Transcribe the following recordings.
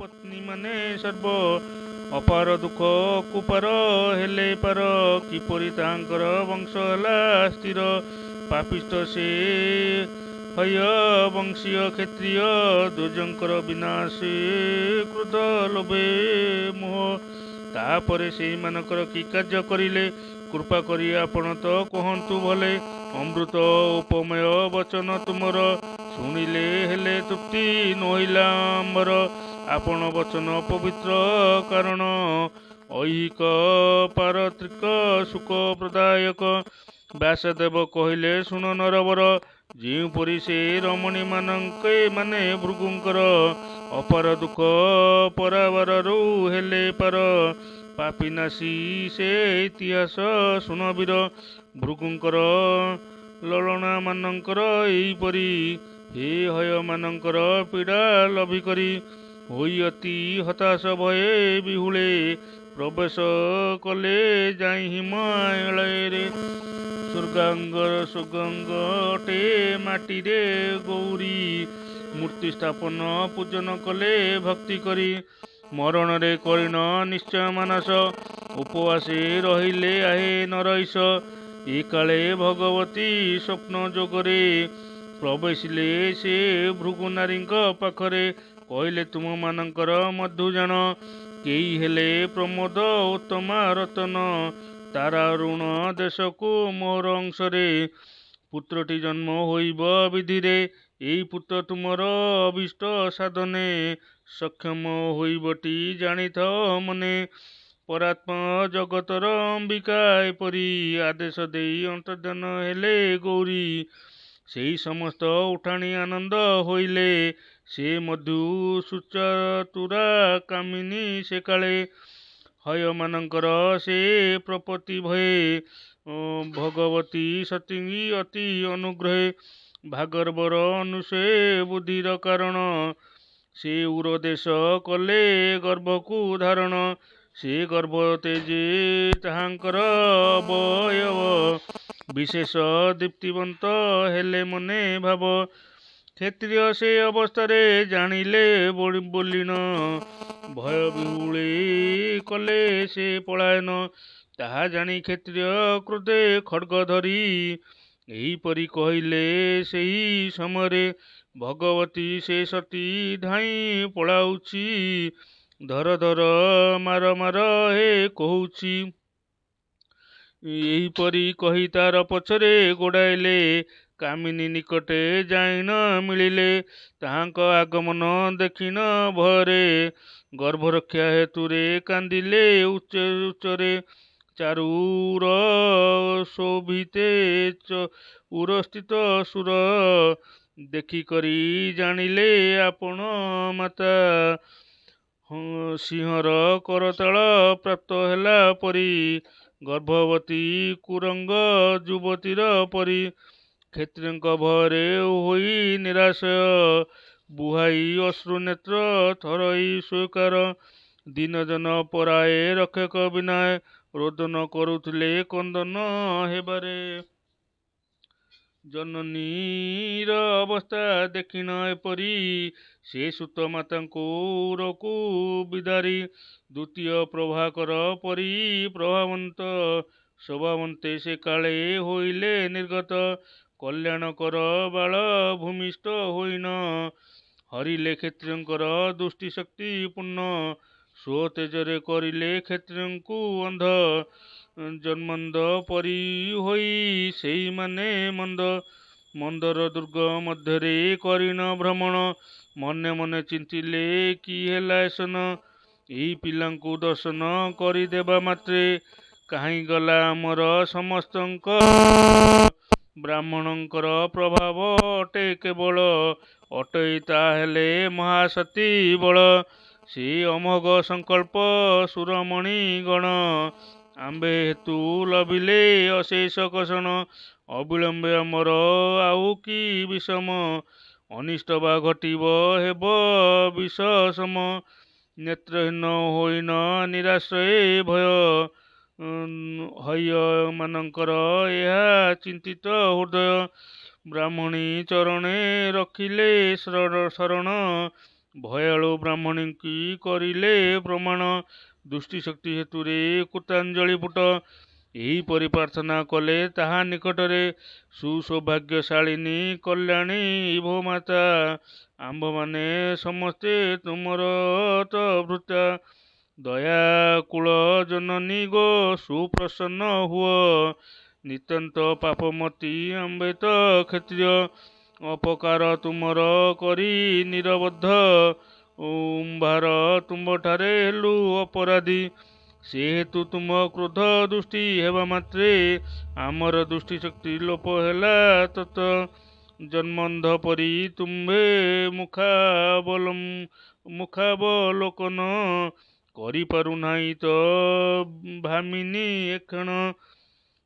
ପତ୍ନୀମାନେ ସର୍ବ ଅପାର ଦୁଃଖ କୁପାର ହେଲେ ପାର। କିପରି ତାହାଙ୍କର ବଂଶ ହେଲା ସ୍ଥିର? ପାପିଷ୍ଠ ସେ ହୟ ବଂଶୀୟ କ୍ଷତ୍ରିୟ, ଦ୍ୱିଜଙ୍କର ବିନାଶ କ୍ରୋଧ ଲୋଭେ ମୋହ। ତାପରେ ସେଇମାନଙ୍କର କି କାର୍ଯ୍ୟ କରିଲେ, କୃପା କରି ଆପଣ ତ କହନ୍ତୁ ଭଲେ। ଅମୃତ ଉପମୟ ବଚନ ତୁମର ଶୁଣିଲେ ହେଲେ ତୃପ୍ତି ନୋହିଲା ଆମ୍ଭର। ଆପଣ ବଚନ ପବିତ୍ର, କାରଣ ଐହିକ ପାରତ୍ରିକ ସୁଖ ପ୍ରଦାୟକ। ବ୍ୟାସଦେବ କହିଲେ, ଶୁଣ ନରବର, ଯେଉଁପରି ସେ ରମଣୀମାନଙ୍କ ମାନେ ଭୃଗୁଙ୍କର ଅପାର ଦୁଃଖ ପରାବାରରୁ ହେଲେ ପାର, ପାପିନାଶୀ ସେ ଇତିହାସ ଶୁଣ ବୀର। ଭୃଗୁଙ୍କର ଲଳନାମାନଙ୍କର ଏହିପରି ହେ ହୟମାନଙ୍କର ପୀଡ଼ା ଲଭି କରି ହୋଇ ଅତି ହତାଶ ଭୟେ ବିହୁଳେ ପ୍ରବେଶ କଲେ ଯାଇ ହିମାଳୟରେ। ସ୍ୱର୍ଗାଙ୍ଗ ସ୍ୱର୍ଗାଙ୍ଗ ଅଟେ ମାଟିରେ ଗୌରୀ ମୂର୍ତ୍ତି ସ୍ଥାପନ ପୂଜନ କଲେ ଭକ୍ତି କରି। ମରଣରେ କରିଣ ନିଶ୍ଚୟ ମାନସ, ଉପବାସେ ରହିଲେ ଆହେ ନରଈଶ। ଏ କାଳେ ଭଗବତୀ ସ୍ୱପ୍ନ ଯୋଗରେ ପ୍ରବେଶିଲେ ସେ ଭୃଗୁନାରୀଙ୍କ ପାଖରେ। କହିଲେ, ତୁମମାନଙ୍କର ମଧୁଜଣ କେହି ହେଲେ ପ୍ରମୋଦ ଉତ୍ତମା ରତନ। ତାରାରୁଣ ଦେଶକୁ ମୋର ଅଂଶରେ ପୁତ୍ରଟି ଜନ୍ମ ହୋଇବ ବିଧିରେ। ଏଇ ପୁତ୍ର ତୁମର ଅଭୀଷ୍ଟ ସାଧନେ ସକ୍ଷମ ହୋଇବଟି ଜାଣିଥାଅ ମନେ। ପରାତ୍ମ ଜଗତର ଅମ୍ବିକା ଏପରି ଆଦେଶ ଦେଇ ଅନ୍ତର୍ଧାନ ହେଲେ ଗୌରୀ। ସେହି ସମସ୍ତ ଉଠାଣି ଆନନ୍ଦ ହୋଇଲେ। ସେ ମଧୁ ସୁଚତୁରା କାମିନୀ ସେ କାଳେ ହୟମାନଙ୍କର ସେ ପ୍ରପତ୍ତି ଭୟେ ଭଗବତୀ ସତୀ ଅତି ଅନୁଗ୍ରହେ। ଭାଗର୍ବର ଅନୁସେ ବୁଦ୍ଧିର କାରଣ ସେ ଉରଦେଶ କଲେ ଗର୍ଭକୁ ଧାରଣ। ସେ ଗର୍ଭ ତେଜେ ତାହାଙ୍କର ଅବୟବ ବିଶେଷ ଦୀପ୍ତିବନ୍ତ ହେଲେ ମନେ ଭାବ। କ୍ଷତ୍ରିୟ ସେ ଅବସ୍ଥାରେ ଜାଣିଲେ ବୋଲିଣ, ଭୟ ବିହୁଳେ କଲେ ସେ ପଳାୟନ। ତାହା ଜାଣି କ୍ଷତ୍ରିୟ କ୍ରୋଧେ ଖଡ଼୍ଗ ଧରି ଏହିପରି କହିଲେ ସେହି ସମୟରେ, ଭଗବତୀ ସେ ସତୀ ଧାଇଁ ପଳାଉଛି, ଧର ଧର ମାର ମାର ହେ କହୁଛି। ଏହିପରି କହି ତାର ପଛରେ ଗୋଡ଼ାଇଲେ। କାମିନୀ ନିକଟେ ଯାଇଣ ମିଳିଲେ। ତାହାଙ୍କ ଆଗମନ ଦେଖିଣ ଭୟରେ ଗର୍ଭରକ୍ଷା ହେତୁରେ କାନ୍ଦିଲେ ଉଚ୍ଚ ଉଚ୍ଚରେ। ଚାରୁର ଶୋଭିତେ ଉରସ୍ଥିତ ସୁର ଦେଖିକରି ଜାଣିଲେ ଆପଣ ମାତା। ସିଂହର କରତାଳ ପ୍ରାପ୍ତ ହେଲା ପରି, ଗର୍ଭବତୀ କୁରଙ୍ଗ ଯୁବତୀର ପରି। କ୍ଷତ୍ରିୟଙ୍କ ଭୟରେ ହୋଇ ନିରାଶ୍ରୟ ବୁହାଇ ଅଶ୍ରୁ ନେତ୍ର ଥରଇ ସ୍ୱୀକାର। ଦୀନଜନ ପରାଏ ରକ୍ଷକ ବିନା ରୋଦନ କରୁଥିଲେ କ୍ରନ୍ଦନ ହେବାରେ। ଜନନୀର ଅବସ୍ଥା ଦେଖିଣ ଏପରି ସେ ସୁତ ମାତାଙ୍କୁ ଉରକୁ ବିଦାରି। ଦ୍ୱିତୀୟ ପ୍ରଭାକର ପରି ପ୍ରଭାବନ୍ତ ଶୋଭାବନ୍ତେ ସେ କାଳେ ହୋଇଲେ ନିର୍ଗତ। କଲ୍ୟାଣକର ବାଳ ଭୂମିଷ୍ଠ ହୋଇଣ ହରିଲେ କ୍ଷତ୍ରିୟଙ୍କର ଦୃଷ୍ଟିଶକ୍ତି ପୂର୍ଣ୍ଣ। ସ୍ୱତେଜରେ କରିଲେ କ୍ଷତ୍ରିୟଙ୍କୁ ଅନ୍ଧ, ଜନ୍ମନ୍ଧ ପରି ହୋଇ ସେଇମାନେ ମନ୍ଦ। ମନ୍ଦର ଦୁର୍ଗ ମଧ୍ୟରେ କରିଣ ଭ୍ରମଣ, ମନେ ମନେ ଚିନ୍ତିଲେ କି ହେଲା ଏସନ। ଏହି ପିଲାଙ୍କୁ ଦର୍ଶନ କରିଦେବା ମାତ୍ରେ କାହିଁ ଗଲା ଆମର ସମସ୍ତଙ୍କ। ବ୍ରାହ୍ମଣଙ୍କର ପ୍ରଭାବ ଅଟେ କେବଳ, ଅଟଇ ତାହେଲେ ମହାସତୀ ବଳ। ସେ ଅମୋଘ ସଂକଳ୍ପ ସୁରମଣି ଗଣ ଆମ୍ଭେ ହେତୁ ଲଭିଲେ ଅଶେଷ କଷଣ। ଅବିଳମ୍ବେ ଆମର ଆଉ କି ବିଷମ ଅନିଷ୍ଟ ବା ଘଟିବ ହେବ ବିଷ ସମ। ନେତ୍ରହୀନ ହୋଇଣ ନିରାଶ୍ରୟେ ଭୟ ହୟମାନଙ୍କର ଏହା ଚିନ୍ତିତ ହୃଦୟ। ବ୍ରାହ୍ମଣୀ ଚରଣେ ରଖିଲେ ଶରଣ, ଭୟାଳୁ ବ୍ରାହ୍ମଣୀଙ୍କି କରିଲେ ପ୍ରମାଣ। ଦୃଷ୍ଟିଶକ୍ତି ହେତୁରେ କୃତାଞ୍ଜଳି ପୁଟ। ଏହିପରି ପ୍ରାର୍ଥନା କଲେ ତାହା ନିକଟରେ, ସୁସୌଭାଗ୍ୟଶାଳିନୀ କଲ୍ୟାଣୀ ଭୋ ମାତା, ଆମ୍ଭମାନେ ସମସ୍ତେ ତୁମର ତ ଭୃତ୍ୟା। ଦୟାକୁଳ ଜନନୀ ଗୋ ସୁପ୍ରସନ୍ନ ହୁଅ। ନିତାନ୍ତ ପାପମତି ଆମ୍ଭେ ତ କ୍ଷତ୍ରିୟ। ଅପକାର ତୁମର କରି ନିରବଧ ଉମ୍ଭାର ତୁମ୍ଭଠାରେ ହେଲୁ ଅପରାଧୀ। ସେ ହେତୁ ତୁମ କ୍ରୋଧ ଦୃଷ୍ଟି ହେବା ମାତ୍ରେ ଆମର ଦୃଷ୍ଟିଶକ୍ତି ଲୋପ ହେଲା ତତ। ଜନ୍ମନ୍ଧ ପରି ତୁମ୍ଭେ ମୁଖାବଲୋକନ କରିପାରୁନାହିଁ ତ ଭାମିନୀ ଏକ୍ଷଣ।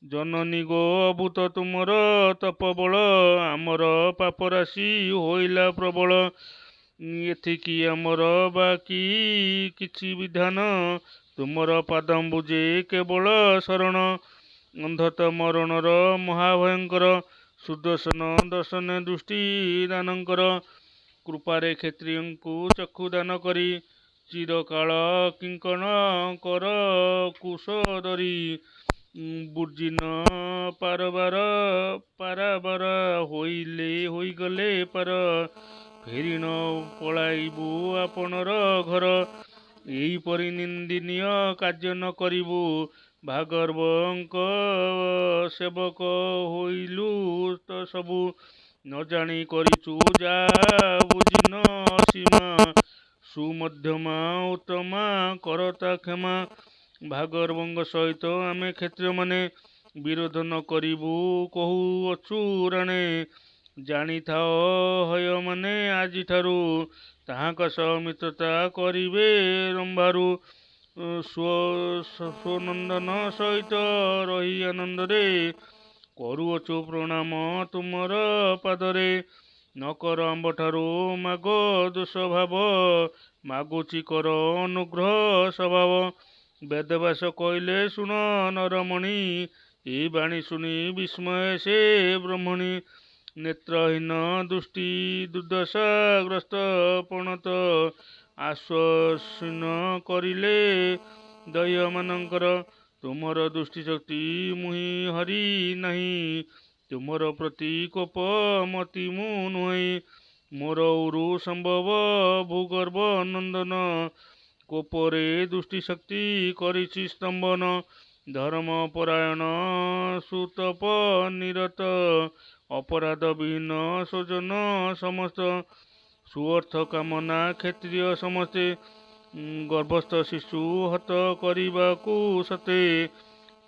ଜନନୀ ଗୋ, ଅଦ୍ଭୁତ ତୁମର ତପବଳ, ଆମର ପାପରାଶି ହୋଇଲା ପ୍ରବଳ। ଏଥିକି ଆମର ବା କି କିଛି ବିଧାନ? ତୁମର ପାଦାମ୍ବୁଜେ କେବଳ ଶରଣ। ଅନ୍ଧତ ମରଣର ମହାଭୟଙ୍କର, ସୁଦର୍ଶନ ଦର୍ଶନେ ଦୃଷ୍ଟି ଦାନଙ୍କର। କୃପାରେ କ୍ଷତ୍ରିୟଙ୍କୁ ଚକ୍ଷୁ ଦାନ କରି ଚିରକାଳ କିଙ୍କଣ କର କୁଶୋଦରୀ। ବୁର୍ଜିନ ପାରବାର ପାରାବାର ହୋଇଲେ ହୋଇଗଲେ ପାର, ଫେରିଣ ପଳାଇବୁ ଆପଣର ଘର। ଏହିପରି ନିନ୍ଦନୀୟ କାର୍ଯ୍ୟ ନ କରିବୁ, ଭାଗର୍ବଙ୍କ ସେବକ ହୋଇଲୁ ତ ସବୁ। ନ ଜାଣି କରିଛୁ ଯା ବୁଝିନ ସୀମା, ସୁମଧ୍ୟମା ଉତ୍ତମା କରତା କ୍ଷମା। ଭାଗର୍ବଙ୍କ ସହିତ ଆମେ କ୍ଷତ୍ରିୟମାନେ ବିରୋଧ ନ କରିବୁ କହୁଅଛୁ ରାଣେ। ଜାଣିଥାଅ ହୟମାନେ ଆଜିଠାରୁ, ତାହାଙ୍କ ସହ ମିତ୍ରତା କରିବେ ରମ୍ଭାରୁ। ସ୍ୱନନ୍ଦନ ସହିତ ରହି ଆନନ୍ଦରେ କରୁଅଛୁ ପ୍ରଣାମ ତୁମର ପାଦରେ। ନ କର ଆମ୍ଭଠାରୁ ମାଗ ଦୋଷଭାବ, ମାଗୁଛି କର ଅନୁଗ୍ରହ ସ୍ୱଭାବ। ବେଦବ୍ୟାସ କହିଲେ ଶୁଣ ନରମଣି, ଏ ବାଣୀ ଶୁଣି ବିସ୍ମୟ ସେ ବ୍ରହ୍ମଣୀ। ନେତ୍ରହୀନ ଦୃଷ୍ଟି ଦୁର୍ଦଶାଗ୍ରସ୍ତ ପଣତ ଆଶ୍ୱସନ କରିଲେ ଦହ୍ୟମାନଙ୍କର। ତୁମର ଦୃଷ୍ଟିଶକ୍ତି ମୁହିଁ ହରି ନାହିଁ, ତୁମର ପ୍ରତି କୋପ ମତି ମୁଁ ନୁହେଁ। ମୋର ଉରୁ ସମ୍ଭବ ଭୂଗର୍ଭ ନନ୍ଦନ, କୋପରେ ଦୃଷ୍ଟିଶକ୍ତି କରିଛି ସ୍ତମ୍ଭନ। ଧର୍ମ ପରାୟଣ ସୁତପ ନିରତ, ଅପରାଧ ବିହୀନ ସ୍ୱଜନ ସମସ୍ତ। ସୁଅର୍ଥ କାମନା କ୍ଷତ୍ରିୟ ସମସ୍ତେ, ଗର୍ଭସ୍ଥ ଶିଶୁ ହତ କରିବାକୁ ସତେ।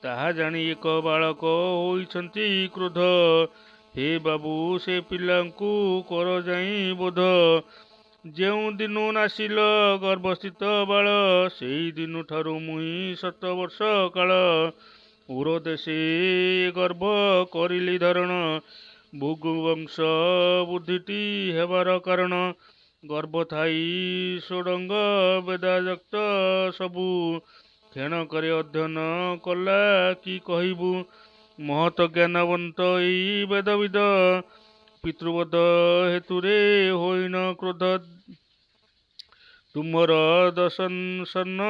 ତାହା ଜାଣି ଏକ ବାଳକ ହୋଇଛନ୍ତି କ୍ରୋଧ, ହେ ବାବୁ ସେ ପିଲାଙ୍କୁ କର ଯାଇଁ ବୋଧ। ଯେଉଁ ଦିନୁ ନାଶିଲ ଗର୍ଭସ୍ଥିତ ବାଳ, ସେଇ ଦିନୁଠାରୁ ମୁହିଁ ଶତ ବର୍ଷ କାଳ ଉରଦେଶେ ଗର୍ଭ କରିଲି ଧାରଣ। ଭୃଗୁବଂଶ ବୁଦ୍ଧିଟି ହେବାର କାରଣ, ଗର୍ଭ ଥାଇ ଷୋଡ଼ଙ୍ଗ ବେଦାଯକ୍ତ ସବୁ କ୍ଷଣକରେ ଅଧ୍ୟୟନ କଲା କି କହିବୁ। ମହତ ଜ୍ଞାନବନ୍ତ ଏଇ ବେଦବିଦ, ପିତୃବଧ ହେତୁରେ ହୋଇଣ କ୍ରୋଧ। ତୁମର ଦର୍ଶନ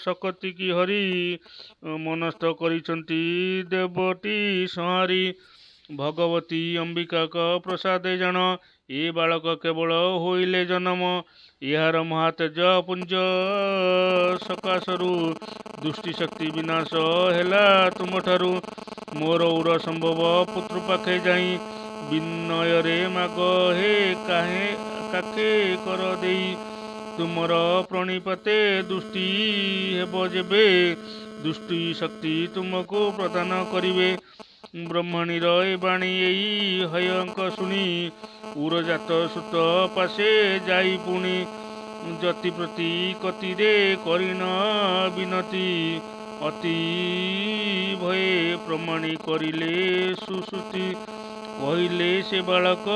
ଶକତିକି ହରି ମନସ୍ଥ କରିଛନ୍ତି ଦେବଟି ସଂହାରି। ଭଗବତୀ ଅମ୍ବିକାଙ୍କ ପ୍ରସାଦେ ଜାଣ, ଏ ବାଳକ କେବଳ ହୋଇଲେ ଜନମ। ଏହାର ମହାତେଜ ପୁଞ୍ଜ ସକାଶରୁ ଦୃଷ୍ଟିଶକ୍ତି ବିନାଶ ହେଲା ତୁମ୍ଭଠାରୁ। ମୋର ଉର ସମ୍ଭବ ପୁତ୍ର ପାଖେ ଯାଇଁ ବିନୟରେ ମାଗ ହେ କାହେ କାଖେ କର ଦେଇ। ତୁମର ପ୍ରଣିପାତେ ଦୃଷ୍ଟି ହେବ ଯେବେ, ଦୃଷ୍ଟି ଶକ୍ତି ତୁମକୁ ପ୍ରଦାନ କରିବେ। ବ୍ରହ୍ମଣୀର ଏ ବାଣୀ ଏଇ ହୟଙ୍କ ଶୁଣି ଉରଜାତ ସୁତ ପାଶେ ଯାଇ ପୁଣି ଯତି ପ୍ରତି କତିରେ କରିଣ ବିନତି। ଅତି ଭୟେ ପ୍ରମାଣୀ କରିଲେ ସୁଶ୍ରୁତି, କହିଲେ ସେ ବାଳକ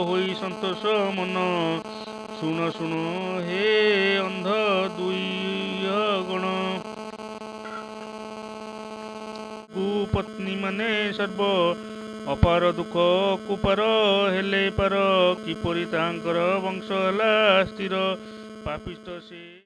ହୋଇ ସନ୍ତୋଷ ମନ। ଶୁଣ ଶୁଣ ହେ ଅନ୍ଧ ଦୁଇ ଗଣ, ପତ୍ନୀମାନେ ସର୍ବ ଅପାର ଦୁଃଖ କୁପାର ହେଲେ ପାର। କିପରି ତାହାଙ୍କର ବଂଶ ହେଲା ସ୍ଥିର, ପାପିଷ୍ଠ ସେ।